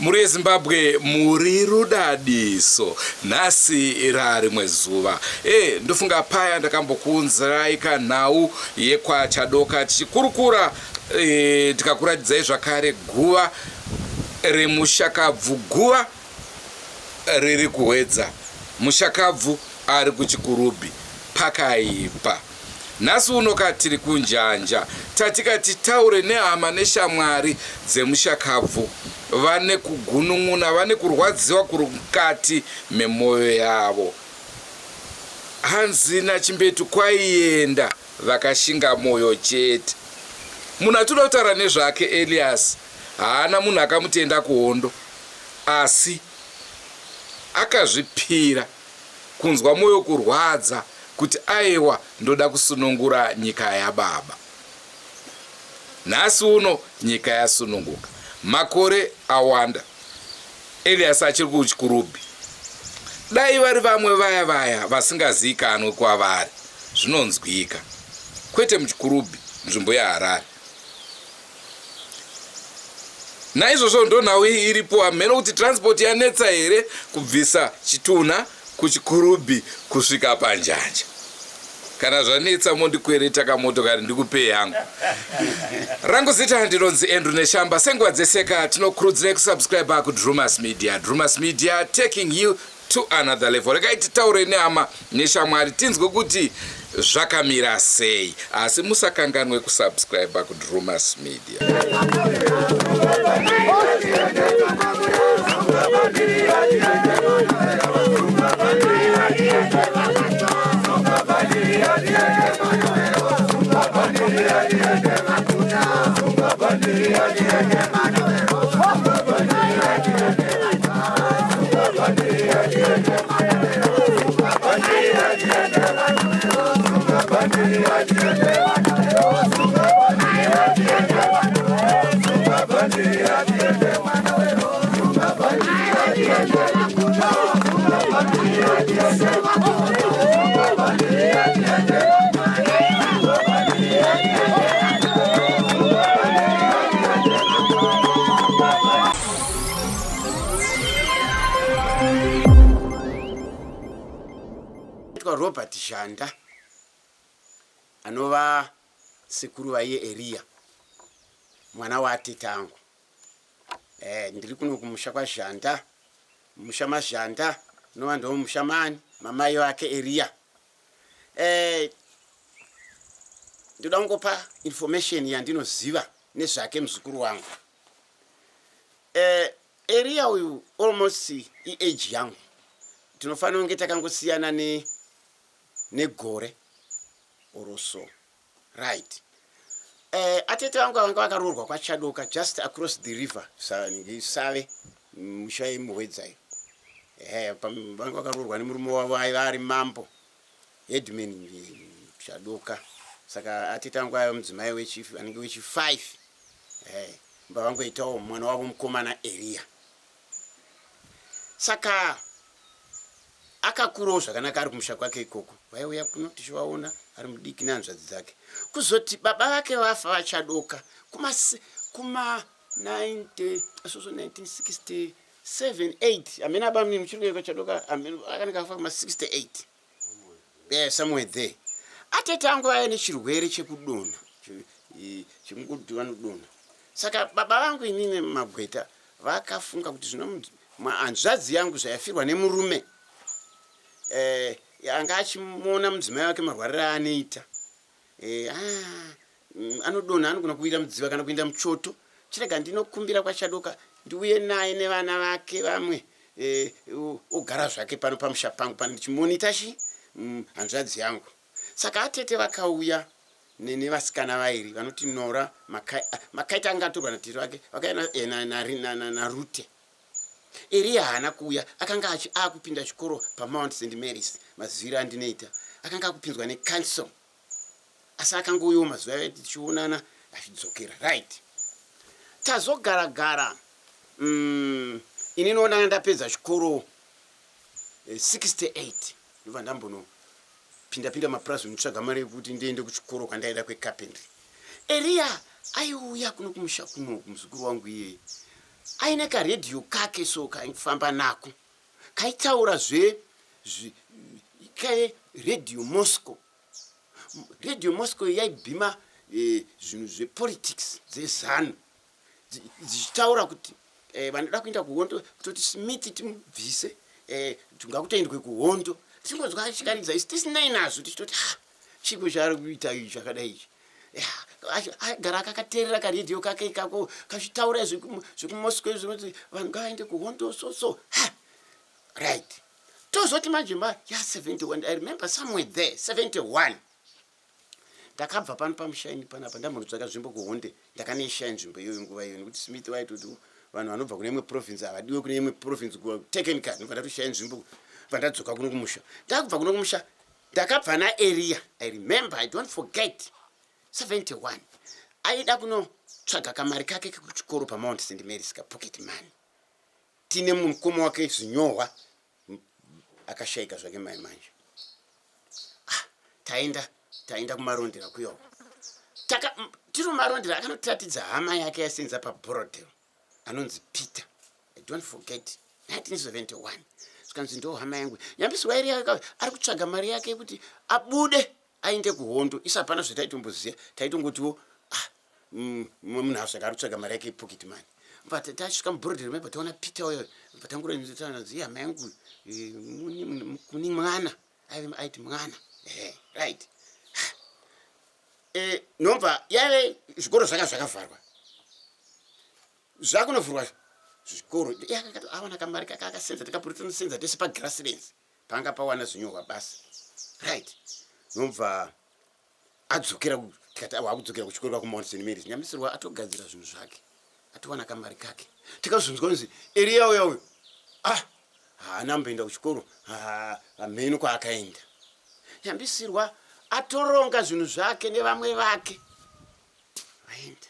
Mhuri yeZimbabwe muri rudadiso nhasi rarimwe zuva e ndofunga paya ndakambokuunzirai kanhau yekwaChadoka tichikurukura e, tikakuratidzai zvakare guva remushakabvu guva riri kuhwedza mushakabvu ari kuchikurubhi pakaipa Nhasi uno ka tiri kunjanja tatika titaure nehama neshamwari dzemushakabvu vane kugunun'una vane kurwadziwa kuri mukati memoyo yavo. Hanzi naChimbetu kwaienda vakashinga moyo chete. Munhu atinoda kutaura nezvake Elias haana munhu akamutenda kuhondo asi akazvipira kunzwa moyo kurwadza kuti aewa ndoda kusunungura nyika yababa. Nhasi uno nyika yasununguka. Makore awanda. Elias achiri kuChikurubi. Dai vari vamwe vaya vaya vasingaziikanwe kwavari zvinonzwika. Kwete muChikurubi, nzvimbo yeHarare. Naizvozvo ndonhau iyi iripo hamheno kuti transport yanetsa here kubvisa chitunha kuchikurubhi kusvika panjanja. Kana zvanetsa mondikwereta kamotokari ndikupei yangu. Rangu zita ndinonzi Andrew Neshamba. Senguva dzeseka tinokurudzirai kusubscribe kuDrumas Media. Drumas Media taking you to another level. Regai titaure nehama neshamwari tinzwe kuti zvakamira sei, asi musakanganwe kusubscribe kuDrumas Media. Robert Zhanda anova sekuru vaiye Eriya mwana waatete angu. Eh, ndiri kuno kumusha kwaZhanda, musha maZhanda unova ndo musha mani mamai vake Eriya. Eh, ndoda kungopa information yandinoziva nezvake muzukuru wangu. Eh, Eriya uyu almost iage yangu, tinofanira kunge takangosiyana ne negore or so right. Eh, atete vangu vanga vakaroorwa kwaChadoka just across the river save musha yemuhwedza iyo. Eh, vanga vakaroorwa nemurume wavo aiva ari mambo headman Chadoka. Saka atete vangu aiva mudzimai wechi anenge wechi 5. Eh, baba vangoitawo mwana wavo mukomana Eria. Saka akakurawo zvakanaka ari kumusha kwake ikoko. Vaiuya kuno tichivaona ari mudiki nehanzvadzi dzake. Kuzoti baba vake vafa vachadoka kuma kuma 90 so 1967 8 hameno aba mnini muchiri kuenda kwachadoka hameno akanenge afa kuma 68 yeah, somewhere there. Atete angu vaive nechirwere chekudonha chekuti vanodonha. Saka baba vangu inini magweta vakafunga kuti zvino hanzvadzi yangu zvayafirwa nemurume eh, anga achimuona mudzimai wake marwariro aanoita eh, ah, Anodonha anogona kuwira mudziva kana kuenda muchoto. Chirega ndinokumbira kwaChadoka ndiuye naye nevana vake vamwe eh, ogara zvake pano pamusha pangu pano ndichimonita chi hanzvadzi yangu. Saka atete vakauya nevasikana vairi vanoti Nora Makai, ah, Makaita anga atorwa natete vake vakauya narute na, na, na, na, na Rute. Eriya haana kuuya, akanga achi akupinda chikoro paMount St Mary's, maziviro andinoita. Akanga akupinzwa necouncil. Asi akangouyawo mazuva ayo tichionana achidzokera. Right. Tazogara gara. Ini ndanga ndapedza chikoro 68. Eh, Ndobva ndambono pinda pinda mapurazi nditsvaga mari yekuti ndiende kuchikoro kwandaida kwecarpentry. Eriya aiuya kuno kumusha kuno muzukuru wangu iyeye. Aine karedhiyo kake so kaifamba nako kaitaura zve kaive Radio Moscow. Radio Moscow yaibhima eh, zvinhu zvepolitics dzeZanu dzichitaura kuti eh, vanoda kuenda kuhondo kutoti Smith timubvise eh, ngakutoendwe kuhondo tichingonzwa achikaridza isi tisinai nazvo tichitoti ha chiko chaari kuita ichi chakadai ichi agara akakateerera karedhiyo kake ikako kachitaura zvekumoscow izvo vanhu ngavaende kuhondo so so ha right tozoti manje ma ya 71 I remember somewhere there 71 ndakabva pano pamushaini panapa ndambonotsvaka nzvimbo kuhonde ndakanoishaya nzvimbo iyoyo nguva iyoyo nekuti Smith vaitoti vanhu vanobva kune imwe province havadiwe kune imwe province kutekenica ndobva ndatoshaya nzvimbo bva ndadzoka kuno kumusha ndakubva kuno kumusha ndakabva naEria. I remember, I don't forget. 71 aida kunotsvaga kamari kake kekuchikoro paMount St Mary's, kapocket money, tine mukoma wake Zinyohwa akashaika zvake mai manje. Ah, taenda taenda kuMarondera kuyo taka tiri muMarondera akanotiratidza hama yake yasenza paBorodale anonzi Peter. I don't forget, 1971 zvikanzi ndo hama yangu Nyambisi wairi ari kutsvaga mari yake yekuti abude aende kuhondo. Isa hapana zvataitomboziva, taitongotiwo ah, munhu asvaka ari kutsvaga mari yake yepocket money. But tasvika muBorodale remember taona Peter uyo patangura hama yangu eh, kuni mwana aiti mwana eh, right eh, nobva yave zvikoro zvanga zvakavharwa zvakunovhurwa zvikoro awana kamari kake akasenza tikapuritonosenza tese paGrasslands panga pawana zvinyorwa basa right nobva adzokera tikati wakudzokera kuchikoro kwakuMount St Mary's Nyamisirwa atogadzira zvinhu zvake atowana kamari kake tikazonzwa kunzi Eriya uya uyu ah haana mboenda kuchikoro hamheno kwaakaenda. Nyambisirwa atoronga zvinhu zvake nevamwe vake vaenda.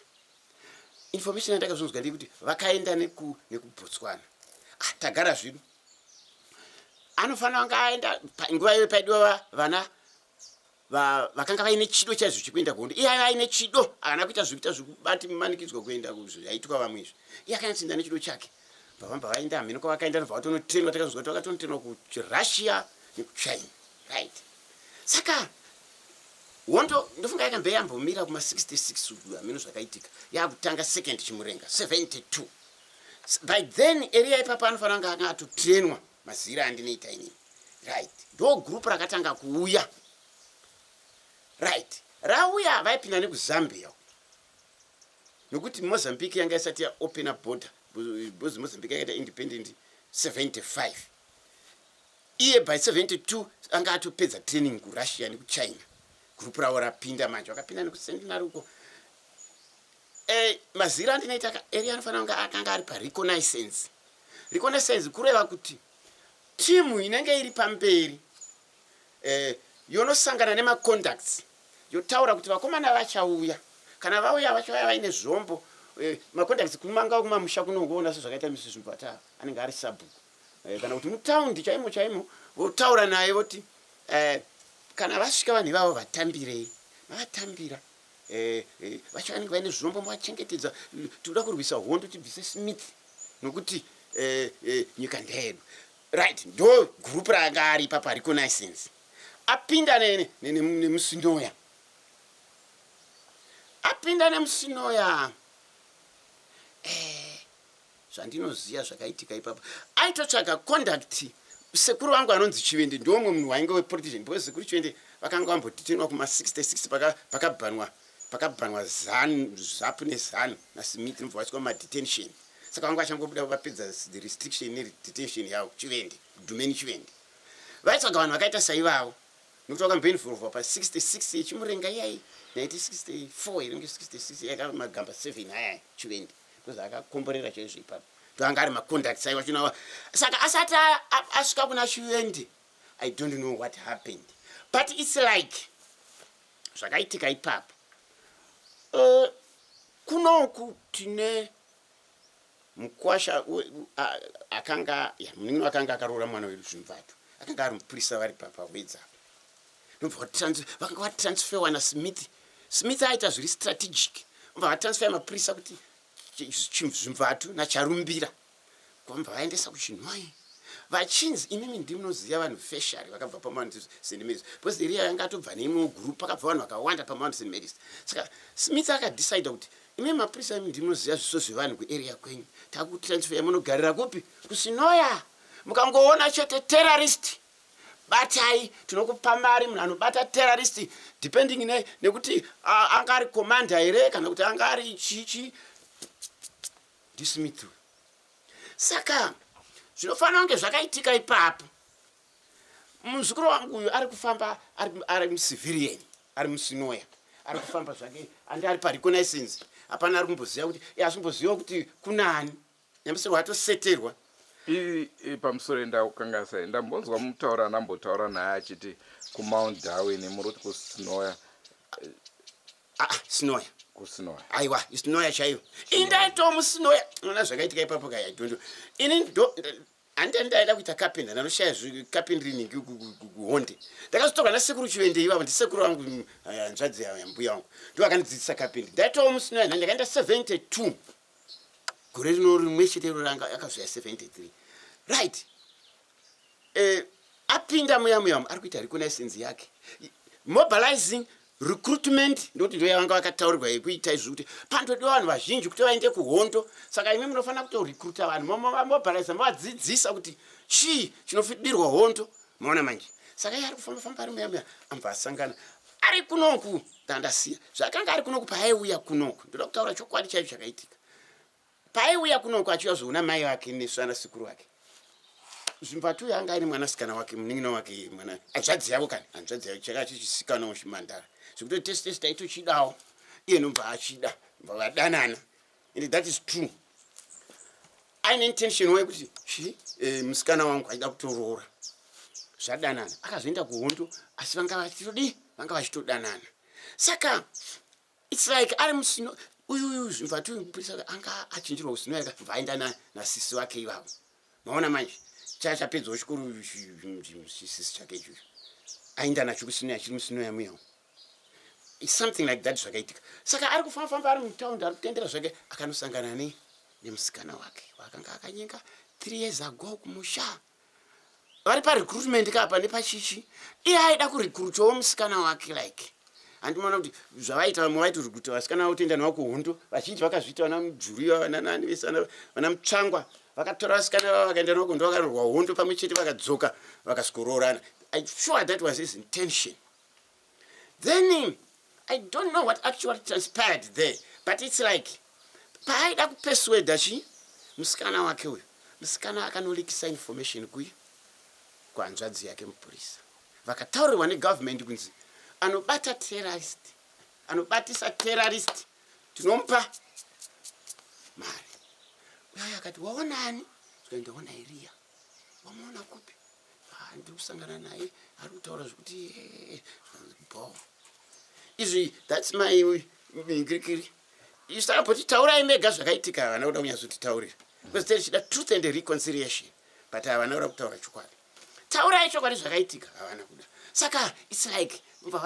Information yandakazonzwa ndeyekuti vakaenda nekuBotswana. Ah, tagara zvino anofanira kunge aenda nguva iyoyo paidiwa vana vakanga vaine chido chaizvo chekuenda kuhondo. Iye aiva aine chido, akana kuita zvekuita zvekubati mumanikidzwa kuenda zvaitwa vamwe izvi. Iye akanyatsoenda nechido chake. Bvavamba vaenda hameno kwavakaenda nobva vatonotenwa. Takazonzwa kuti vakatonotenwa kuRussia nekuChina right. Saka hondo ndofunga yakambe yambomira kuma-66 uku hameno zvakaitika yakutanga second Chimurenga 72. By then Eriya ipapo anofanira kunge anga atotenwa mazira andinoita inini right. Ndo group rakatanga kuuya right rauya vaipinda nekuZambia nokuti Mozambique yanga isati yaopena border because Mozambique yakaita independent 75. Iye by 72 anga atopedza training kuRussia nekuChina. Group ravo rapinda manje vakapinda nekusentinary uko eh, mazira andinoita Eriya anofanira kunge akanga ari pareconnaissance. Reconnaissance kureva kuti timu inenge iri pamberi eh, yonosangana nemacontacts yotaura kuti vakomana vachauya kana vauya vachauya vaine zvombo eh, macontacts kumanga kumamusha kunongoona sezvakaita misi Zvimbata anenge ari sabhuku eh, kana kuti mutaundi chaimo chaimo votaura naye voti eh, kana vasvika vanhu ivavo vatambirei mavatambira eh, eh, vacho vanenge vaine zvombo mavachengetedza tinoda kurwisa hondo tibvise Smith nokuti eh, eh, nyika ndeyedu right. Ndo group raanga ari ipapa reconnaissance apinda nemusinoya apinda nemusinoya eh, zvandinoziva zvakaitika ipapo aitotsvaga contact sekuru vangu anonzi Chivende ndomwe munhu wainge wepolitician because sekuru Chivende vakanga vambodetainwa kuma-66 pakabhanwa. Pakabhanwa Zanu, Zapu neZanu naSmith ndobva vaiswa mumadetention. Saka vanga vachangobuda vapedza the restriction nedetention yavo Chivende, Dhumeni Chivende. Vaitsvaga vanhu vakaita saivavo nekuti vakamboinvolva pa 66 yechimurenga iyai 1964 here 66 yaka magamba 7 aya Chivende because akakomborera chaizvo ipapo. Ndoanga ari macontacts aiwa chinawa. Saka asati asvika kuna Chivende, I don't know what happened. But it's like zvakaitika ipapo. Kunoku tine mukwasha akanga munin'ina akanga akaroora mwana wedu Zvimvato, akanga ari mupurisa vari pawedza ndobva vakanga vatransferwa naSmith. Smith aita zviri strategic, obva vatransfer mapurisa kuti Zvimvato naCharumbira kwambva vaendesa kuChinhoyi, vachinzi imimi ndimunoziva vanhu feshari vakabva paMount St Mary's, because area yanga atobva neimwewo group, pakabva vanhu vakawanda paMount St Mary's. Saka Smith akadecida kuti imi mapurisa imi ndimunoziva zviso zvevanhu kuarea kwenyu, takutransfer, munogarira kupi? KuSinoya. Mukangoona chete terrorist, batai, tinokupa mari. Munhu anobata terrorist, depending nekuti anga ari commander here kana kuti anga ari chichi, ndiSmith. Saka zvinofanira kunge zvakaitika ipapo, muzukuru wangu uyu ari kufamba ari mucivilian, ari muSinoya, ari kufamba zvake, andi ari pareconnaissance. Hapana ari kumboziva kuti asi kumboziva kuti kunani nyambisirwa atoseterwa. Pamusoro ndakukanganisa, ndambonzwa mutaura ndambotaura naye achiti kuMount Darwin, muri kuti kuSinoya? Ah, Sinoya. KuSinoya. Aiwa, iSinoya chaiyo. Indaitawo muSinoya. Unoona zvakaitika ipapo kai, I don't know. Ini ndo handiti ndaida kuita carpenter, ndanoshaya carpentry ningi kuHonde. Ndakazotorwa nasekuru Chivende ivavo, ndisekuru vangu, hanzvadzi yambuya vangu, ndo vakandidzidzisa carpentry. Ndaitawo muSinoya. Ndakaenda 72, gore rino rimwe chete iro ranga akazoya 73, right? Apinda muya muya, ari kuita reconnaissance yake, mobilizing, recruitment, ndokuti ndo yavanga vakataurirwa yekuita izvi, kuti panotodiwa vanhu vazhinji kuti vaende kuhondo. Saka imi munofanira kutorecruita vanhu, momovamobiliza, movadzidzisa kuti chii chinofidirwa hondo. Maona manje? Saka iye ari kufamba famba ari muya muya, ambva asangana ari kunoku. Ndandasiya zvakanga ari kunoku. Paaiuya kunoku, ndoda kutaura chokwadi chaicho chakaitika. Paaiuya kunoku achiuya zoona mai vake nesu ana sekuru vake, Zvimbatu anga aine mwanasikana wake, munin'ina wake, mwana hanzvadzi yavo, kani hanzvadzi yavo chaka chichisikanawo chimandara zvekuti tese tese taitochidawo. Iye nobva achida, bva vadanana, and that is true. Aine intention wekuti chi musikana wangu achida kutoroora. Zvadanana, akazoenda kuhondo, asi vanga vachitodii, vanga vachitodanana. Saka it's like ari musino uyu Zvimvatu mupurisa anga achinjirwa kusino yaka vaenda nasisi vake ivavo. Maona manje, chachapedzawo chikoro chisisi chake ichocho, aenda nacho kusino, achiri musino yamuyawo. It's something like that zvakaitika. Saka ari kufamba famba ari mutaundi, ari kutendera zvake, akanosangana ne nemusikana wake waakanga akanyenga 3 years ago kumusha. Vari parecruitment kapa nepachichi, iye aida kurecruitawo musikana wake. Like handimaona kuti zvavaita, vamwe vaitorecruita vasikana vakutoenda navo kuhondo. Vazhinji vakazviita, vana Mujuriwa, vana nani vese, vana Mutsvangwa, vakatora vasikana vavo vakaenda navo kuhondo, vakarwa hondo pamwe chete, vakadzoka, vakasvikoroorana. I'm sure that was his intention. Then I don't know what actually transpired there, but it's like paaida kupersuada chi musikana wake uyu, musikana akanoleakisa information kui kuhanzvadzi yake mupurisa. Vakataurirwa negovernment kunzi anobata terrorist, anobatisa terrorist, tinomupa mari. Uyo akati, "Waonani?" Zvikanzi, "Ndaona Eriya." "Wamuona kupi?" "Ah, ndiri kusangana naye, ari kutaura zvekuti bo izvi." That's my ngirikiri. Isakamboti taurai mega zvakaitika. Havana kuda kunyatsotitaurira because tichida truth and reconciliation, but havana kuda kutaura chokwadi. Taurai chokwadi zvakaitika, havana kuda. Saka it's like bva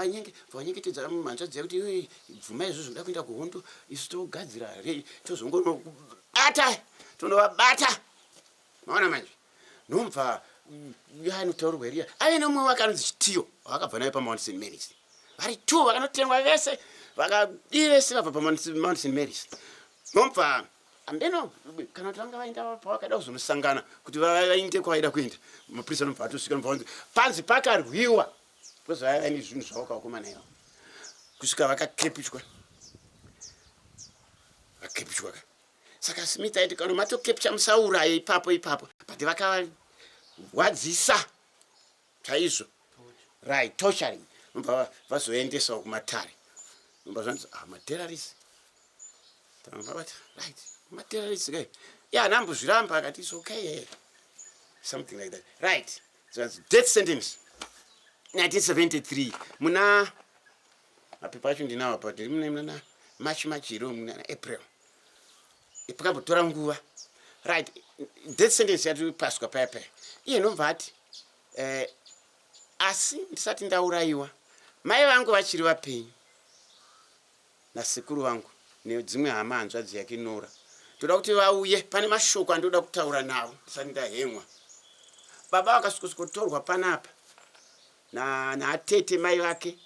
vanyengetedza hanzvadzi yakuti, "Iwe, bvuma izvozvo, kuda kuenda kuhondo, isu togadzira rei, tozongonobata, tonovabata." Maona manje, nobva anotaurwa Eriya ave nemumwe wake anonzi Chitiyo, wakabva naye paMount St Mary's. Vari two vakanotengwa vese, vakadii vese, vabva paMount St Mary's. Nobva ambeno kana kuti vanga vaenda pavakaida kuzonosangana kuti vaende kwavaida kuenda, mapurisa anobva atosvika, nobva vanzi panzi pakarwiwa, because vaiva nezvinhu zvavo kavakomana ivavo, kusvika vakakepichwa. Vakakepchwa ka. Saka Smith aiti kana matokepcha musauraye ipapo ipapo. But vakavarwadzisa chaizvo. Right, torturing. Nobva vazoendesawo kumatare. Nobva zvanzi ah materrorist. Vabata right, materrorist kai. Yeah, anambozviramba akati it's okay. Eh. Something like that. Right. So death sentence. 1973 muna mapepa acho ndinawo apa ndiri muna muna March March iro muna April pakambotora nguva right death sentence yatopaswa paya paya iye nobva ati eh, asi ndisati ndaurayiwa mai vangu vachiri vapenyu nasekuru vangu nedzimwe hama hanzvadzi yake Nora ndoda kuti vauye pane mashoko andoda kutaura navo ndisati ndahemwa baba vakasvikosvikotorwa panapa naatete mai vake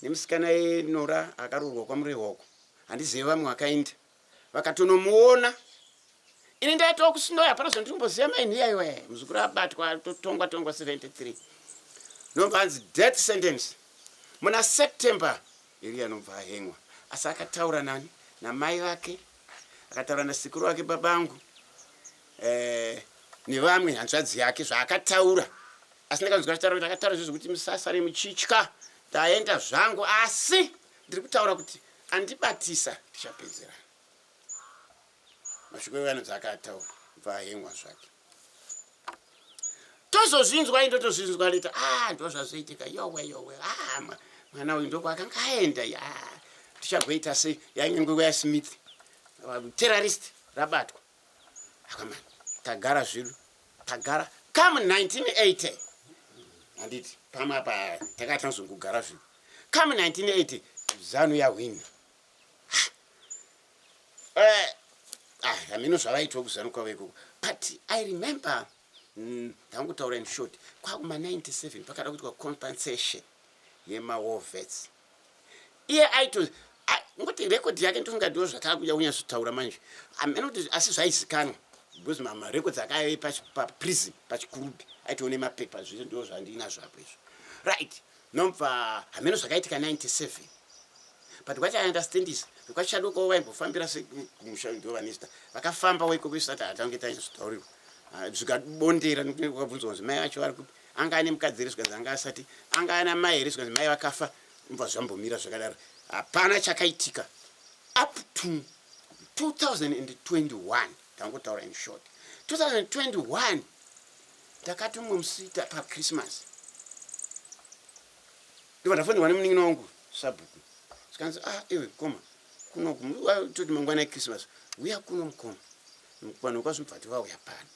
nemusikana yenora akaroorwa kwamurehwa uko handizive vamwe vakaenda vakatonomuona ini ndaitawo kusinoya hapana zvandiri maini iyaiwe muzukuru abatwa totongwa tongwa 73 nobva anzi death sentence muna September iri anobva ahengwa asi akataura nani namai vake akataura nasekuru vake babangu eh, nevamwe hanzvadzi yake zvaakataura asi ndakanzwa achitaura kuti akataura izvozvo kuti musasare muchitya ndaenda zvangu asi ndiri kutaura kuti andibatisa tichapedzerana mashoko iwo anonzi akataura bva ahengwa zvake tozozvinzwa indotozvinzwa later ah ndo zvazoitika yowe yowe ah mwana uyu ndokwaakanga aenda ya tichagoita sei yainge nguva yaSmith terrorist rabatwa akamani tagara zvedu tagara come 1980 handiti pamwe apa takati tanzongogara zvedu come 1980 ZANU yahwina eh, ah, hameno zvavaitwa kuZANU kwavo ikoko but I remember ndangotaura in short kwakuma 97 pakada kuitwa compensation yemawar vets iye aito ngoti record yake ndofunga ndo zvatakuya kunyatsotaura manje hameno kuti asi zvaizikanwa because marecords akaive paprison pachikurubi aitoone mapepa zvese ndo zvandinazvo apo izvo right nobva hameno zvakaitika 97 but what I understand is vekwachadokawo vaimbofambira sekumusha ndo vanista vakafamba ikoko isati hatange tanyatsotauriwa ah, zvikabondera kwabvunzwa kunzi mai vacho vari kupi anga ane mukadzi here zvikanzi anga asati anga ana mai here zvikanzi mai vakafa mbva zvambomira zvakadaro hapana chakaitika up to 2021 ndangotaura in short 2021 ndakati umwe musi pachristmas ndobva ndafonderwa nemunin'ina wangu sabhuku zvikanzi ah iwe koma kunoku toti mangwana echristmas uya kuno mukoma vanhu kwazvibva tivauya pano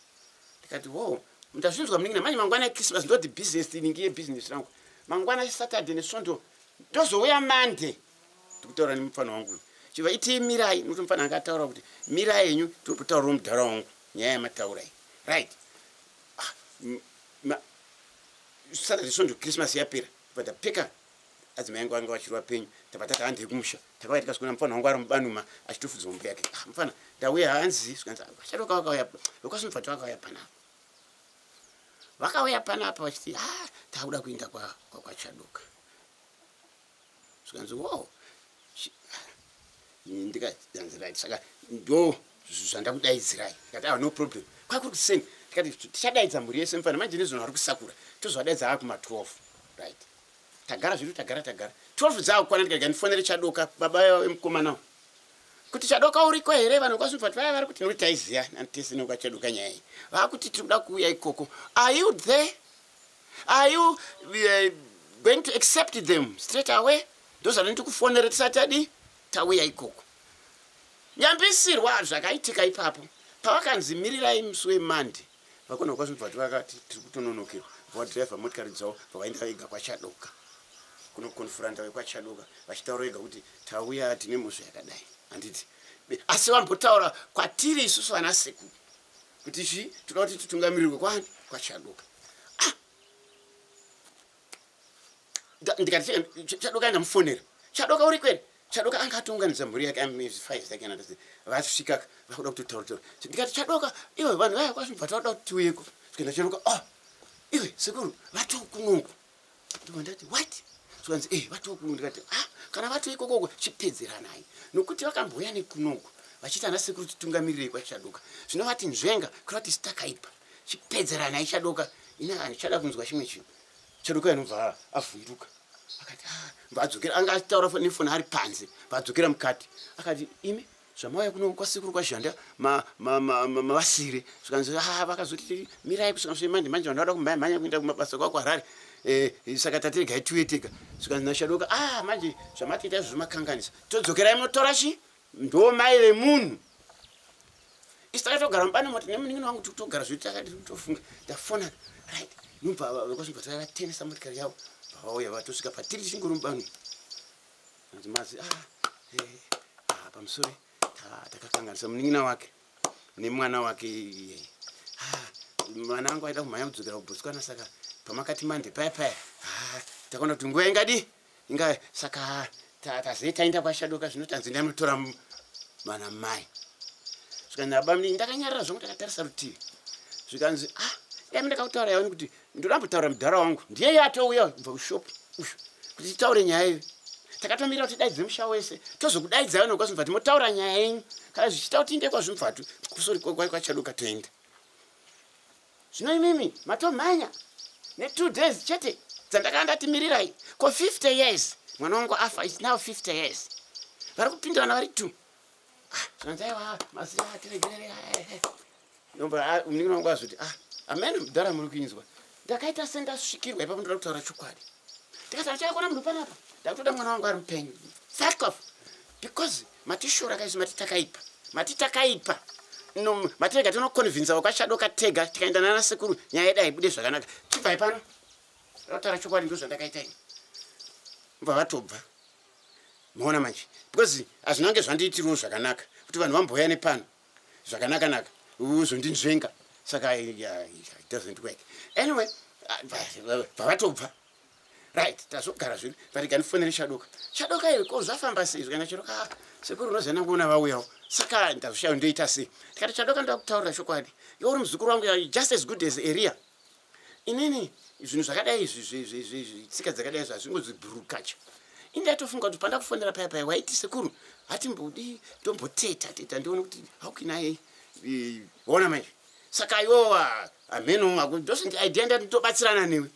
ndikati wo ndazvinzwa munin'ina manje mangwana echristmas ndoti business iningi yebusiness rangu mangwana saturday nesvondo ndozouya Monday ndikutaura nemufana wangu chibva itii mirai nokuti mufana anga ataura kuti mirai henyu tiri mudhara wangu nyaya yamataurai right ah, saturday svondo christmas yapera bva ndapfeka adzimai angu anga vachiri vapenyu tabva tati handei kumusha takauya tikasvikona mufana wangu ari mubanuma achitofudza mombe yake ah, mufana ndauya hanzi zvikanzi vachadoka vakauya vekwasinobva vakauya panapa vakauya panapa vachiti ah takuda kuenda kwachadoka zvikanzi wo ndikaanzi right saka ndo zvandakudaidzirai ndikati ah no problem kwakuri kuseni ndikati tichadaidza mhuri yese mufana manje nezvino vari kusakura tozovadaidza akuma 12 right tagara zvedu tagara tagara 12 dzakukwana ndikati ndifonere chadoka baba vemukomanawo kuti chadoka uriko here vanhu kwasubva vaya vari kuti nokuti taiziya tese nekwachadoka nyaya iyi vakuti tiri kuda kuuya ikoko are you there are you going to accept them straight away ndozvati ndikufonere tisati tadi tauya ikoko nyambisirwa zvakaitika ipapo pavakanzi mirirai musi weMonday vakona kwazvibva vakati tiri kutononokerwa vadhiraivha motikari dzavo vavaenda vega kwachadoka kunoconfronta vekwachadoka vachitaura vega kuti tauya tine mhosva yakadai handiti asi vambotaura kwatiri isusu vana sekuru kuti chi toda kuti titungamirirwe kwani kwachadoka ah! ndikati chadoka ndamufonera chadoka uri kwere chadoka anga atounganidza mhuri yake five zake vasvika vakuda kutotaura taura ndikati chadoka iwe vanhu vaya kwazvibva tauda kuti tiuyeko tikaenda chadoka oh iwe sekuru vatokunoku ndobva ndati what zvikanzi e vatokuno ndikati ah kana vato ikokoko chipedzeranai nokuti vakambouya nekunoku Vachiti ana sekuru titungamirirei kwaChadoka. Zvino vati nzvenga kureva kuti isu takaipa. Chipedzeranai Chadoka. Ini handichada kunzwa chimwe chinhu. Chadoka anobva avhunduka. Akati ah, bva adzokera anga achitaura nefoni ari panze. Bva adzokera mukati. Akati imi zvamauya kuno kwasekuru kwaZhanda mavasire. Zvikanzi ah vakazoti mirai kusvika musi manje manje vanhu vada kumhanya mhanya kuenda kumabasa kwako Harare. Eh, saka tati regai tiuye tega. Zvikanzi naChadoka ah manje zvamatiita izvozvo makanganisa. Todzokerai munotora chi? Ndo mai vemunhu. Isu takatogara mubani moti nemunin'ina wangu tikutogara zvedu takati tofunga ndafona right nobva vekwaSimba vatenesa motikari yavo vauya vatosvika patiri tichingori mubani. Anzi mazi ah eh ah pamusoro takakanganisa munin'ina wake nemwana wake iyeye. Ah mwana wangu aida kumhanya kudzokera kuBotswana saka pamakati mande paya paya ah takaona kuti nguva ingadi inga saka tazei taenda kwaShadoka zvino tanzi ndamutora mana mai. Zvikanzi nabamnini ndakanyarara zvangu ndakatarisa rutivi. Zvikanzi ah dai ndakakutaura yaoni kuti ndoda kumbotaura mudhara wangu ndiye atouya kubva kushop uyu kuti titaure nyaya iyo. Takatomirira kuti daidze musha wese tozokudaidzai vanhu vekwaZvimubvatu motaura nyaya yenyu kana zvichiita kuti tiende kwaZvimubvatu kusori kwaChadoka toenda. Zvino imimi matomhanya ne2 days chete dzandakanga ndati mirirai ko 50 years mwana wangu afa is now 50 years vari kupindurana vari two. Ah, zvanzi aiwa maziva tiregerere. Ndomba munin'ina wangu azoti ah amene mudhara muri kuinzwa ndakaita sendasvikirwa ipapo ndoda kutaura chokwadi. Ndikati handichakona munhu panapa ndakutoda mwana wangu ari mupenyu. Fuck off because matishora kaizvi mati takaipa mati takaipa no matirega tinoconvinza wakashadoka tega tikaenda nana sekuru nyaya yedu haibude zvakanaka. Chibvai pano ndakutaura chokwadi ndozvandakaita ini. Mbva vatobva maona manje because hazvinange zvandiitiriwo zvakanaka kuti vanhu vambouya nepano zvakanaka naka uzondinzvenga saka it doesn't work anyway bva vatobva right tazogara zvedu varega ndifonere Chadoka. Chadoka iwe ko zvafamba sei? Zvikanga Chadoka ah, sekuru unoziva nanguona vauyawo saka ndazvishayo ndoita sei? Ndikati Chadoka ndoda kutaurira chokwadi iwe uri muzukuru wangu just as good as Eria. Inini zvinhu zvakadai izvi tsika dzakadai zvazvingonzi bhurukacha. Ini ndaitofunga kuti pandakufonera paya paya waiti sekuru hatimbodi tomboteta teta ndione kuti how can I ona manje saka iwowa hameno ndosindi idea ndati tobatsirana newe.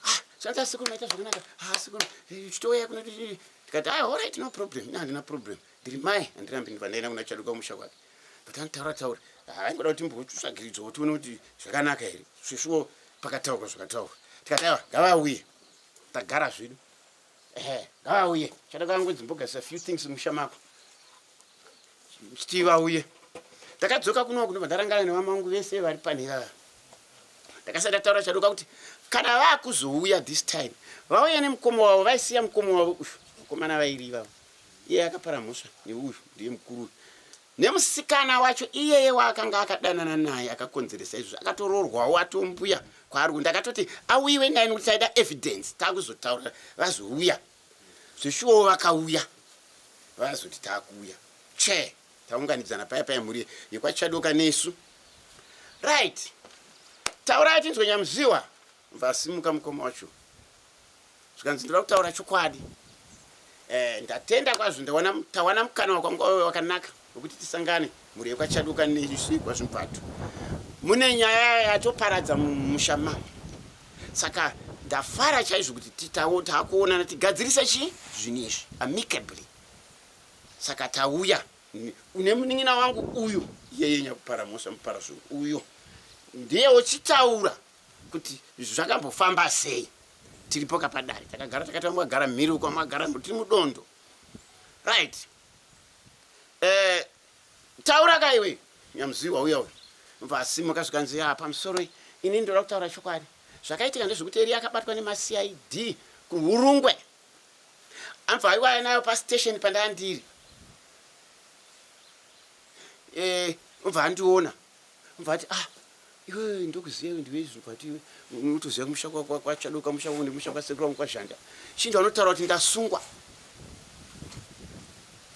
Ah zvanzi sekuru maita zvakanaka ah sekuru chitouya kuno ndikati ah alright no problem ini handina problem ndiri mai handirambi ndibva ndaenda kuna Chadoka kumusha kwake but anotaura taura aingoda kuti timbotsvagiridzawo tione kuti zvakanaka here svishuwo pakataurwa zvakataurwa. Tikati aiwa ngavauye tagara zvedu ehe ngavauye Chadoka angonzi mbogadzisa few things musha mako chiti vauye. Ndakadzoka kuno kunobva ndarangana nevamwe vangu vese vari panhirara. Ndakasati ndataura Chadoka kuti kana vakuzouya this time vauye nemukoma wavo vaisiya mukoma wavo uyu vakomana vairi ivavo iye akapara mhosva neuyu ndiye mukuru nemusikana wacho iyeye waakanga akadanana naye akakonzeresa izvozvo akatoroorwawo atombuya kwaari. Ndakatoti auyiwe naye nekuti taida evidence takuzotaura vazouya zveshuwawo vakauya vazoti taakuuya che taunganidzana paya paya mhuri yekwaChadoka nesu right taurai tinzwe Nyamuziwa. Vasimuka mukoma wacho zvikanzi ndoda kutaura chokwadi eh, ndatenda kwazvo ndawana tawana mukana wakanaka wekuti tisangane mhuri yekwaChadoka nesu kwaZvimbato mune nyaya yatoparadza mumusha mangu saka ndafara chaizvo kuti taakuonana tigadzirise chi zvinhu izvi amicably saka tauya une munin'ina wangu uyu iyeye nyakupara mhosva mupara zvinhu uyu ndiye uchitaura kuti zvakambofamba sei. Tiripo kapadare takagara takati vamwagara mhiri uko vamwagara tiri mudondo right eh, taura kaiwe Nyamuziwa uya uyu mbva asimuka zvikanzi ya pamusoro ini ndoda kutaura chokwadi zvakaitika ndezvekuti Eri akabatwa nemaCID kuHurungwe ambva aiwaya nayo pastation pandandiri eh, ubva andiona ubva ati ah iwe ndokuziva iwe ndiwe izvo but iwe unotoziva kumusha kwaChadoka musha wangu nemusha kwasekuru wangu kwaZhanda chindu anotaura kuti ndasungwa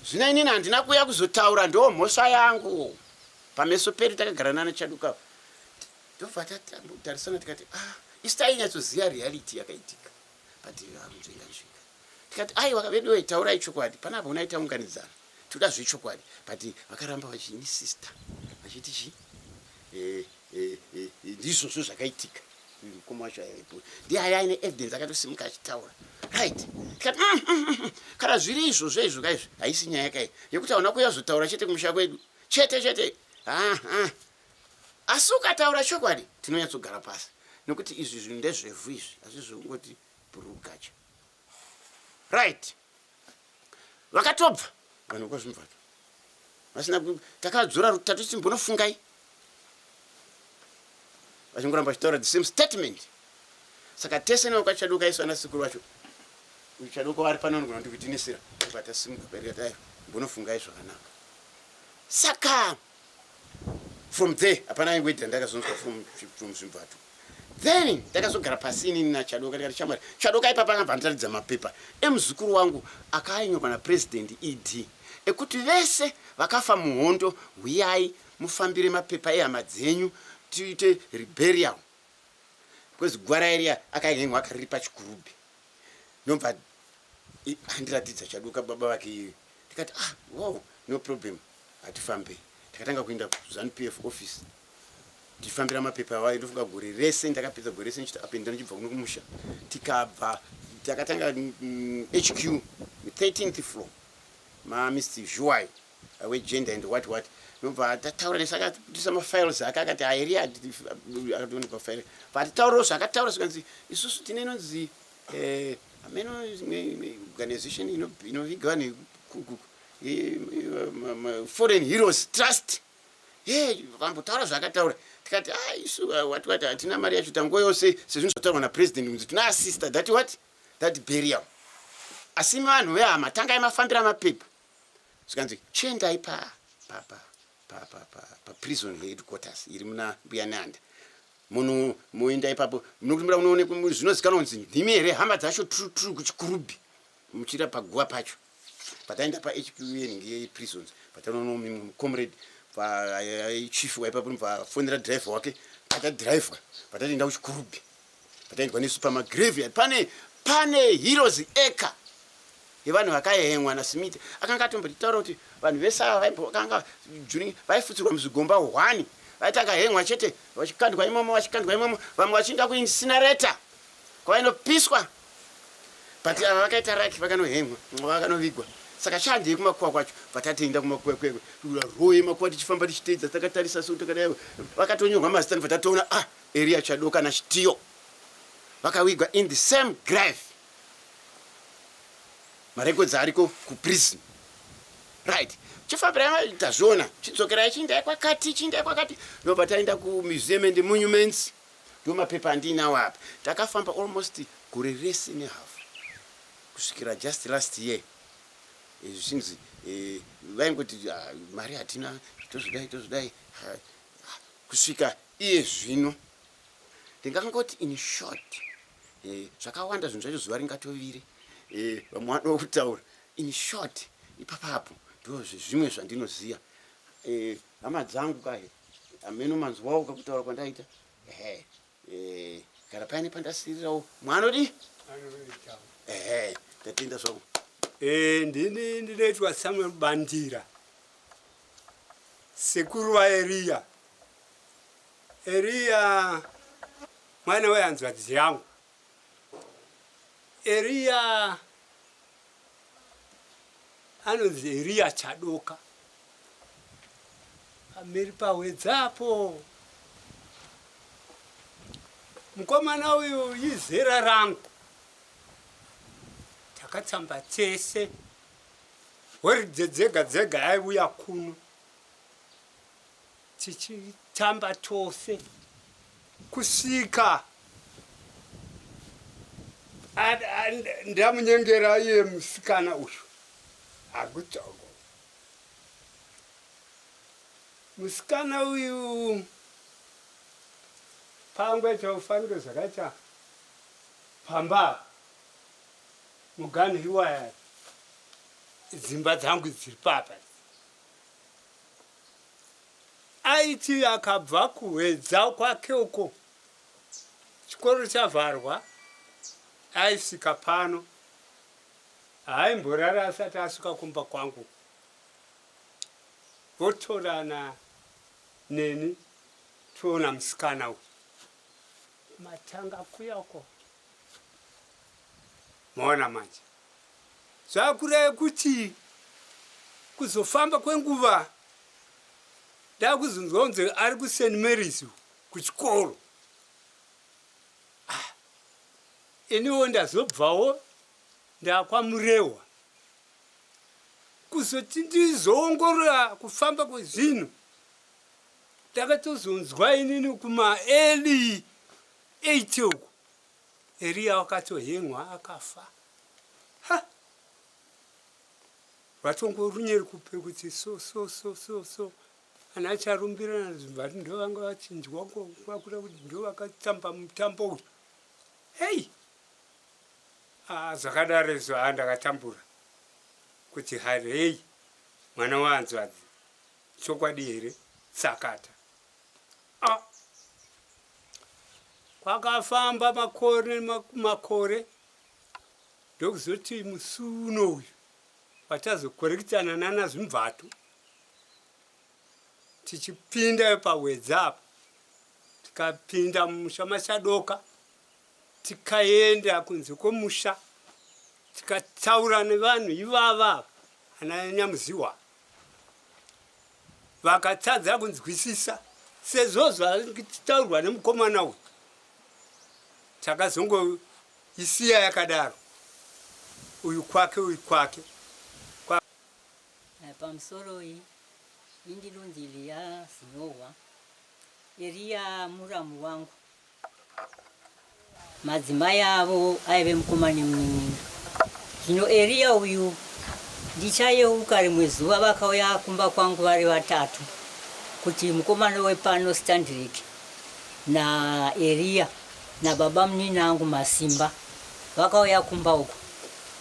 zvino inini handina kuuya kuzotaura ndo mhosva yangu pameso pedu takagara nana Chadoka ndobva tatambotarisana tikati ah isu tainyatsoziva reality yakaitika but nzvenga nzvenga tikati aiwa veduwe taurai chokwadi panapa unai taunganidzana. Toda zvechokwadi. But vakaramba vachiinsista vachiti chii? Eh, eh, eh, ndizvozvo zvakaitika. Mukoma wacho aivepo ndiye aive aine evidence akatosimuka achitaura. Right. Tikati kana zviri izvozvo izvo kaizvo haisi nyaya kai yekuti hauna kuuya kuzotaura chete kumusha kwedu chete chete. Ha, ha. Asi ukataura chokwadi tinonyatsogara pasi nekuti izvi zvinhu ndezvevhu izvi hazvisi zvekungoti bhurugacha. Right. Vakatobva vanhu vekwaZvimvato vasina takadzora rutatu chimbonofungai vachingoramba vachitaura the same statement. Saka tese nevakwaChaduka isu ana sekuru vacho Chaduka vari pano anogona kundivitinisira tasimuka perikati ayo mbonofungai zvakanaka. Saka from there hapana word randakazonzwa from Zvimvato. Then ndakazogara pasi inini naChadoka ndikati shamwari Chadoka ipapa akabva anditaridza mapepa emuzukuru wangu akainyorwa naPresident ED ekuti vese vakafa muhondo huyai mufambire mapepa ehama dzenyu tiite reburial because gwara iriya akainhenwa akariri pachikurubhi ndobva andiratidza Chadoka baba vake iyoyo ndikati ah wow no problem hatifambei. Takatanga kuenda kuZanu PF office tichifambira mapepa awayo ndofunga gore rese ndakapedza gore rese ndichiti up and down ndichibva kuno kumusha tikabva takatanga HQ 13th floor ma Mr Zhuwayo wegender and what what nobva tataura nesu akatisa mafiles ake akati haeri akatoonekwa file patitaurawo zvakataura zvikanzi isusu tine inonzi eh, ameno organization inoviga vanhu foreign heroes trust hey vambotaura zvaakataura tikati ah, isu what what hatina mari yacho tanguva yose sezvinhu zvataurwa napresident kunzi tuna assista that what that burial asi vanhu vehama tangai mafambira mapepa zvikanzi chiendai pa pa pa pa pa pa pa prison headquarters iri muna mbuya nehanda muno moenda ipapo munokumbira unoonekwa zvinozikanwa kunzi ndimi here hama dzacho true true kuchikurubhi muchiira paguva pacho pataenda paHQN ngeprisons patanoona mumwe comrade chief waipapo vafonera driver wake patadriver patatoenda kuchikurubhi pataendwa nesu pamagraveyard pane pane heroes acre yevanhu vakahemwa naSmith akanga atombotitaura kuti vanhu vese ava vaimbokanga during vaifutsirwa muzvigomba hwani vaiti akahemwa chete vachikandwa imomo vachikandwa imomo vamwe vachienda kuincinerator kwavainopiswa but ava vakaita raki vakanohemwa vakanovigwa saka chandei kumakuva kwacho vatatoenda kumakuva kwekwe roye makuva tichifamba tichiteedza takatarisa so takadai vakatonyorwa mazita ndibva tatoona ah Eria Chadoka naChitiyo vakawigwa in the same grave marecords ariko kuprison right chifambirai tazviona chidzokerai chiindai kwakati chiindai kwakati ndobva taenda kumuseum and monuments ndo mapepa andiinawo apa takafamba almost gore rese nehafu kusvikira just last year zvichinzi eh, vaingoti ah, mari hatina tozvidai tozvidai kusvika iye zvino ndingangoti in short eh, zvakawanda zvinhu zvacho zuva ringatovire eh, vamwe vanoda kutaura in short ipapapo ndozvezvimwe zvandinoziva eh, hama dzangu kahe hameno manzwawo kakutaura kwandaita ehe eh, kana paine pandasirirawo mwanodi ehe ndatenda zvangu. Eh, ndini ndinoitwa Samuel Bandira sekuru vaEriya. Eriya mwana wehanzvadzi yangu. Eriya anonzi Eriya Chadoka. Pamhiri paHwedzapo. Mukomana uyu izera rangu. Takatsamba tese. Holiday dzega dzega aiuya kuno. Tichitamba tose kusvika ndamunyengera iye musikana uyu hakutsoko musikana uyu pangoita ufanike zvakaita pamba muganhu iwaya dzimba dzangu dziri papa Aiti akabva kuHwedza kwake uko chikoro chavharwa aisvika pano. Haaimborara asati asvika kumba kwangu. Votorana neni toona musikana uyu matanga kuya uko. Maona manje zvakureva kuti kuzofamba kwenguva ndakuzonzwa kunzi ari kuSt Mary's kuchikoro. Ah, iniwo ndazobvawo ndakwaMurehwa kuzoti ndizoongorora kufamba kwezvinhu. Ndakatozonzwa inini kuma early 8 uku Eriya wakatohengwa akafa. Ha! Vatongorunyeri kupe kuti so so so so so ana charumbira vati ndo vanga vachinzwa kwakuda kuti ndo vakatamba mutambo uyu. Hey! Ah, zvakadaro izvo ah, ndakatambura kuti harei mwana wahanzvadzi chokwadi here tsakata. Ah. Kwakafamba makore makore ndokuzoti musi uno uyu watazokorekitana nana Zvimbvatu tichipinda paWedza apa tikapinda mumusha maChadoka tikaenda kunze kwemusha tikataura nevanhu ivava ana Nyamuziwa vakatadza kunzwisisa sezvo zvaitaurwa nemukomana uyu takazongoisiya yakadaro uyu kwake uyu kwake kwa... Pamusoroi, ini ndinonzi Leah Zinyohwa, Eriya muramu wangu. Madzimai avo aive mukoma nemunin'ina. Zvino Eriya uyu ndichayeuka rimwe zuva vakauya kumba kwangu vari vatatu kuti mukomana wepano Standrick naEriya nababa munin'ina angu Masimba vakauya kumba uku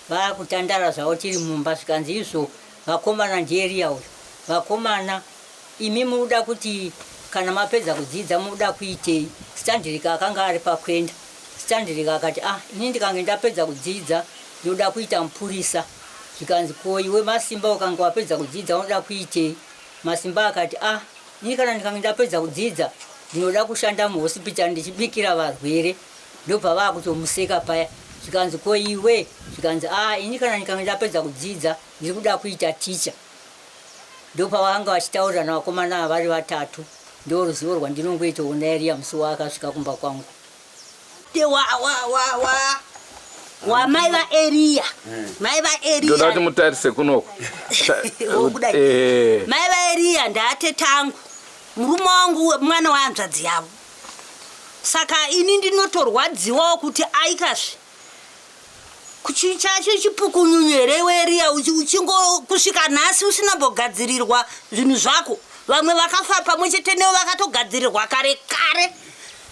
vakutandara zvavo tiri mumba zvikanzi izvo vakomana ndiEriya uyu vakomana Imi munoda kuti kana mapedza kudzidza munoda kuitei? Standrick akanga ari pakuenda. Standrick akati, Ah, ini ndikange ndapedza kudzidza ndinoda kuita mupurisa. Zvikanzi, Ko iwe Masimba ukange wapedza kudzidza unoda kuitei? Masimba akati, Ah, ini kana ndikange ndapedza kudzidza ndinoda kushanda muhosipitari ndichibikira varwere. Ndobva vakutomuseka paya. Zvikanzi, Ko iwe? Zvikanzi, Ah, ini kana ndikange ndapedza kudzidza ndiri kuda kuita ticha. Ndopavakanga vachitaurirana vakomana ava vari vatatu. Ndoruzivo rwandinongoitawo naEriya musi waakasvika kumba kwangu. Wa, wa, wa, wa, wamai vaEriya. Mai vaEriya. Ndoda kuti mutarise kunoku. Oh, kudai. Eh. Mai vaEriya ndaatete angu. Murume wangu mwana wehanzvadzi yavo. Saka ini ndinotorwadziwawo kuti aikazve. Kuchi chacho chipukunyunyu here iwe Eriya uchingo kusvika nhasi usina mbogadzirirwa zvinhu zvako. Vamwe vakafa pamwe chete newe vakatogadzirirwa kare kare.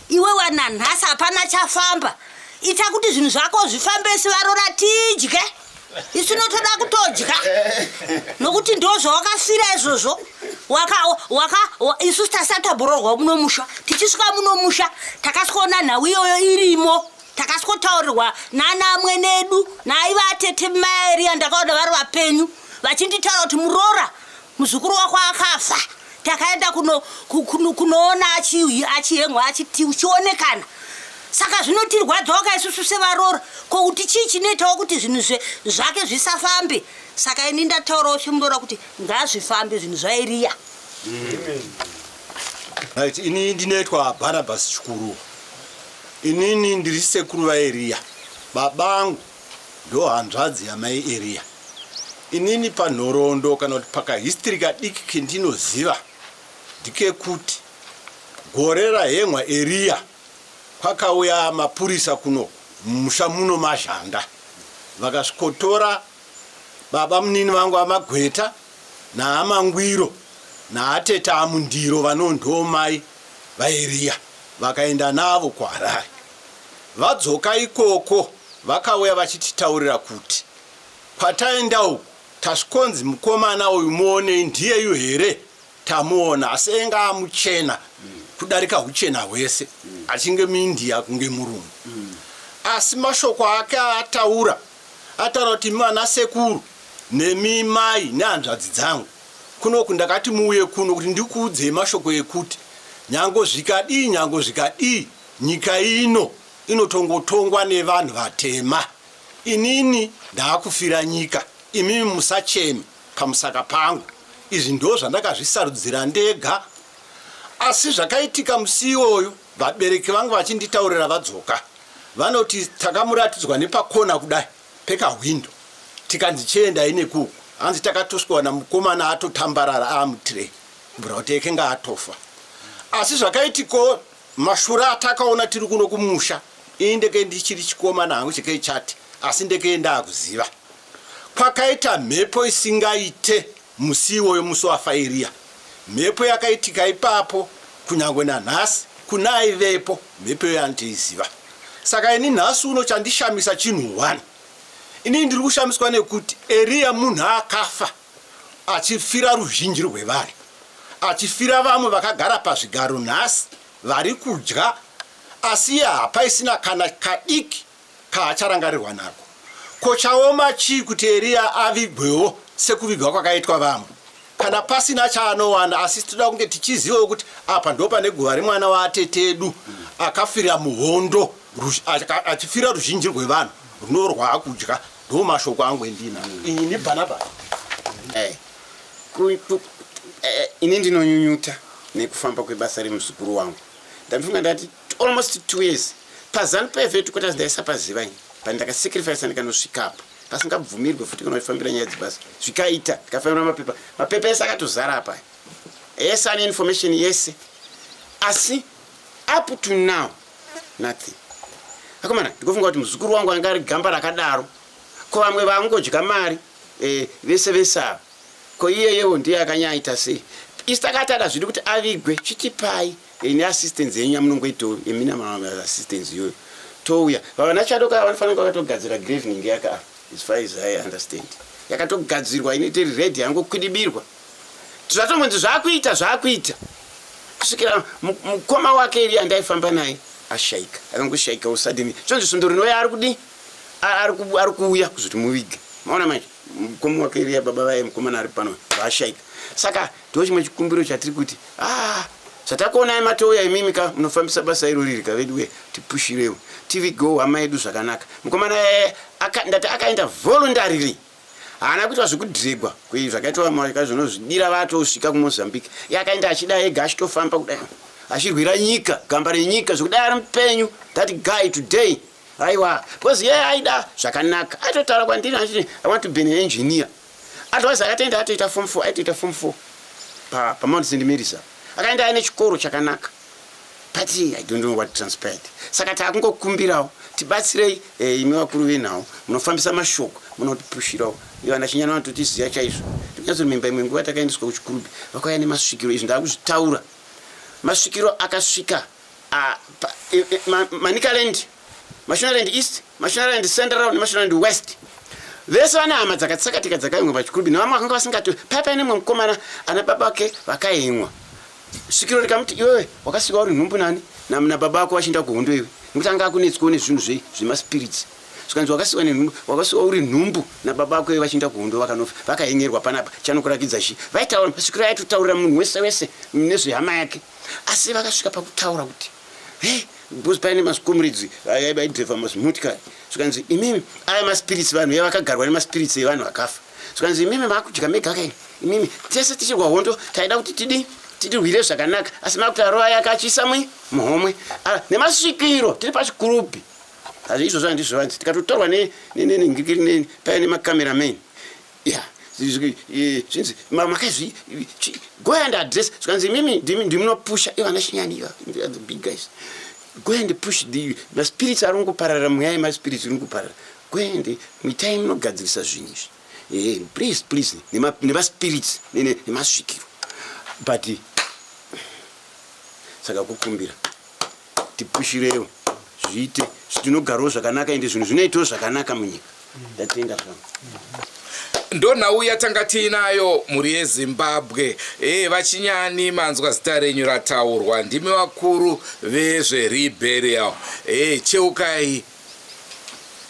Iwe wananhasi hapana chafamba. Ita kuti zvinhu zvako zvifambe isu varora tidye. Isu notoda kutodya. Nokuti ndozvawakafira izvozvo. Waka waka isu tasati tabororwa muno musha. Tichisvika muno musha takasvikoona nhau iyoyo irimo. Takaswotaurirwa nana amwene edu naaiva atete mai Eriya ndakaona vari vapenyu vachinditaura kuti muroora muzukuru wako akafa. Takaenda kuno kunoona achihengwa achiti uchionekana. Saka zvinotirwadzawo ka isusu sevaroora ko kuti chii chinoitawo kuti zvinhu zvake zvisafambe. Saka ini ndataurawo semuroora kuti ngazvifambe zvinhu zvaEriya. Right, ini ndinoitwa Barnabas Chikuru. Inini ndiri sekuru vaEriya. Baba angu ndo hanzvadzi yamai Eriya. Inini panhoroondo kana kuti pakahistory kadiki kendinoziva ndekekuti gore rahemwa Eriya kwakauya mapurisa kuno mumusha muno maZhanda vakasvikotora baba munini vangu vaMagweta naAmangwiro naatete aMundiro vanondomai vaEriya vakaenda navo kuHarare. Vadzoka ikoko vakauya vachititaurira kuti kwataenda uku tasvikonzi mukomana uyu muonei ndiyeyu here tamuona asi enga amuchena kudarika huchena hwese achinge muIndia kunge murungu asi mashoko ake aataura ataura kuti imi vana sekuru nemi mai nehanzvadzi dzangu. Kunoku ndakati muuye kuno kuti ndikuudzei mashoko ekuti nyango zvikadii nyango zvikadii nyika ino inotongotongwa nevanhu vatema. Inini ndaakufira nyika imimi musacheme pamusaka pangu. Izvi ndozvandakazvisarudzira ndega. Asi zvakaitika musi iwoyo vabereki vangu vachinditaurira vadzoka vanoti takamuratidzwa nepakona kudai pekahwindo tikanzi chiendai nekuku hanzi takatoswana mukomana atotambarara aamutray kubvira kuti ekenge atofa asi zvakaitiko mashura atakaona tiri kuno kumusha ini ndeke ndichiri chikomana hangu chekeichati asi ndeke ndaakuziva kwakaita mhepo isingaite musi iwoyo musi wafa Eriya mhepo yakaitika ipapo kunyangwe nanhasi kune aivepo mhepo iyoyo anotoiziva saka ini nhasi uno chandishamisa chinhu one inini ndiri kushamiswa nekuti Eriya munhu akafa achifira ruzhinji rwevanhu achifira vamwe vakagara pazvigaro nhasi vari kudya asi iye hapaisina kana kadiki kaacharangarirwa nako. Ko chaoma chii kuti Eriya avigwewo sekuvigwa kwakaitwa vamwe? Kana pasina chaanowana asi toda kunge tichizivawo kuti apa ndo pane guva remwana waatete edu akafira muhondo achifira ruzhinji rwevanhu runorwaakudya. Ndo mashoko angu endina ini Bhanabhasi. Eh, eh, ini ndinonyunyuta nekufamba kwebasa remuzukuru wangu. Ndafunga ndati almost 2 years paZanu PF headquarters ndaisapaziva ini but ndakasacrifice ndikanosvikapo pasingabvumirwe futi kana uchifambira nyaya dzebasa zvikaita ndikafambira mapepa mapepa ese akatozara apa ese ane information yese asi up to now nothing akomana ndikofunga kuti muzukuru wangu anga ari gamba rakadaro ko vamwe vangodya mari eh, vese vese ava ko iyeyewo ndiye akanyaita sei isu takatada zvidi kuti avigwe chitipai Ini assistance yenyu yamunongoitawo yeminimum assistance iyoyo touya vavana chadoka vanofanira kunge vakatogadzira grave ninge yaka as far as I understand yakatogadzirwa inoita iri ready yangokwidibirwa zvatongonzi zvakuita zvakuita kusvikira mukoma wake iri andaifamba naye ashaika akangoshaikawo suddenly zvonzi svondo rinouya ari kudii ari kuuya kuzoti muvige maona manje mukoma wake iriya baba vaye mukomana ari pano vashaika saka ndo chimwe chikumbiro chatiri kuti ah zvatakuonai matouya imimi ka munofambisa basa iro riri ka veduwe tipushirewo tivigewo hama yedu zvakanaka mukomana eh, aka, ndati akaenda voluntarily haana kuitwa zvekudhiregwa zvakaitwa zvinozvidira vatosvika kumozambique iye akaenda achida ega achitofamba kudai achirwira nyika gamba renyika zvekudai ari mupenyu that guy today aiwa because iye aida zvakanaka aitotaura kwandiri achiti i want to be an engineer otherwise akatoenda atoita form 4 aitoita form 4 pa pamount st marys apa akaenda aine chikoro chakanaka but i don't know what transpired saka taakungokumbirawo tibatsirei eh, imi vakuru venhau munofambisa mashoko munotipushirawo vana chinyana vanototiziva chaizvo ndinyatsomemba imwe nguva takaendeswa kuchikurubi vakauya nemasvikiro izvi ndaakuzvitaura masvikiro akasvika Ah, e, e, Manicaland, Mashonaland East, Mashonaland Central neMashonaland West vese vane hama dzakatsakatika dzakaimwa pachikurubi nevamwe vakanga vasingato paya paine mumwe mukomana ana baba vake vakaimwa svikiro rikamuti iwewe wakasvika uri nhumbu nani nababa vako vachienda kuhondo iwe nekuti anga akunetswawo nezvinhu zvei zvemaspirits zvikanzi wakasiwa nenhumbu wakasiwa uri nhumbu nababa vako iwe vachienda kuhondo vakanofa vakaengerwa panapa chanokurakidza chii vaitaura masvikiro aitotaurira munhu wese wese nezvehama yake Asi vakasvika pakutaura kuti hey, because paine mascomrades aidrivha mazimotikari zvikanzi imimi aya maspirits vanhu ya vakagarwa nemaspirits evanhu vakafa zvikanzi imimi makudya mega kai imimi tese tichirwa hondo taida kuti tidi tidirwire zvakanaka asi makuti arova yake achiisa mui muhomwe nemasvikiro tiri pachikurubi hazvi izvozvo handizvivanzi tikatotorwa nenengirikiri paine macameraman ya zvinzi makazvi go and address zvikanzi imimi ndimunopusha ivana chinyani the big guys go and push the maspirits ari kungopararira mweya yemaspirits iri kungoparara go and mitai munogadzirisa zvinhu izvi eh, please please nemaspirits nemasvikiro but saka kukumbira tipushirewo zviite tinogarawo zvakanaka ende zvinhu zvinoitawo zvakanaka munyika ndatenga zvangu Ndonhau yatanga tiinayo mhuri yeZimbabwe. E, vaChinyani manzwa zita renyu rataurwa. Ndimi vakuru vezvereburial. E, cheukai.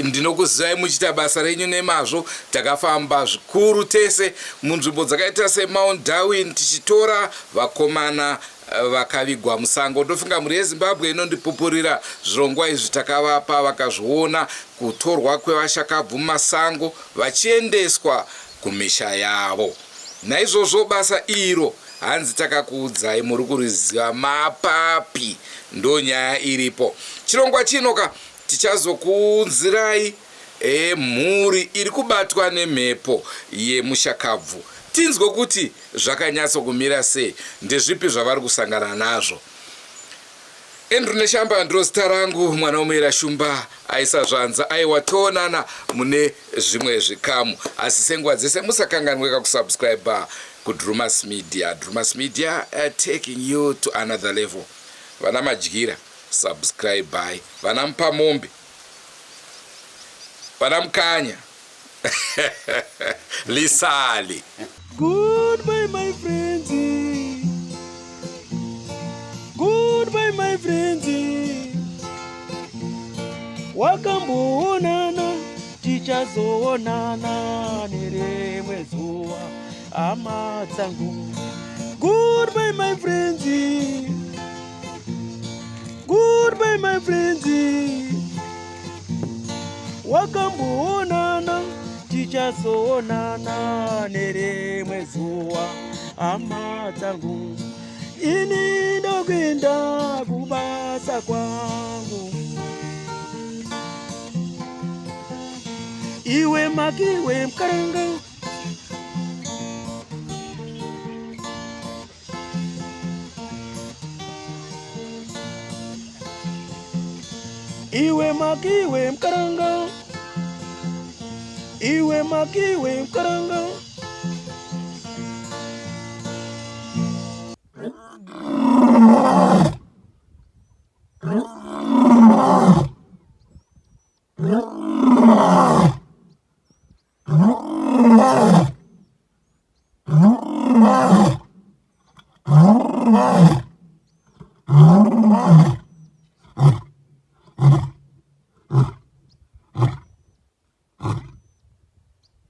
Ndinokuzivai muchiita basa renyu nemazvo. Takafamba zvikuru tese munzvimbo dzakaita seMount Darwin tichitora vakomana eh, vakavigwa musango. Ndofunga mhuri yeZimbabwe inondipupurira zvirongwa izvi takavapa vakazviona kutorwa kwevashakabvu mumasango vachiendeswa kumisha yavo. Naizvozvo basa iro hanzi takakuudzai muri kuriziva mapapi ndonyaya iripo. Chirongwa chino ka Tichazokuunzirai e, mhuri iri kubatwa nemhepo yemushakabvu tinzwe kuti zvakanyatso kumira sei, ndezvipi zvavari kusangana nazvo. Andrew Neshamba ndiro zita rangu, mwana womuera Shumba aisa zvanza. Aiwa, toonana mune zvimwe zvikamu, asi senguva dzese musakanganweka kusubscribe kuDrumas Media. Drumas Media taking you to another level. Vana Madyira. Subscribe vana Mupamombe, vana Mukanya Lisali. Goodbye my friends. Goodbye my friends. Wakamboonana tichazoonana nerimwe zuva hama dzangu. Goodbye my friends. Goodbye my friends. Wakamboonana tichazoonana nerimwe zuva hama dzangu. Ini ndokuenda kubasa kwangu. Iwe makiwe mkaranga Iwe makiwe mkaranga, iwe makiwe mkaranga.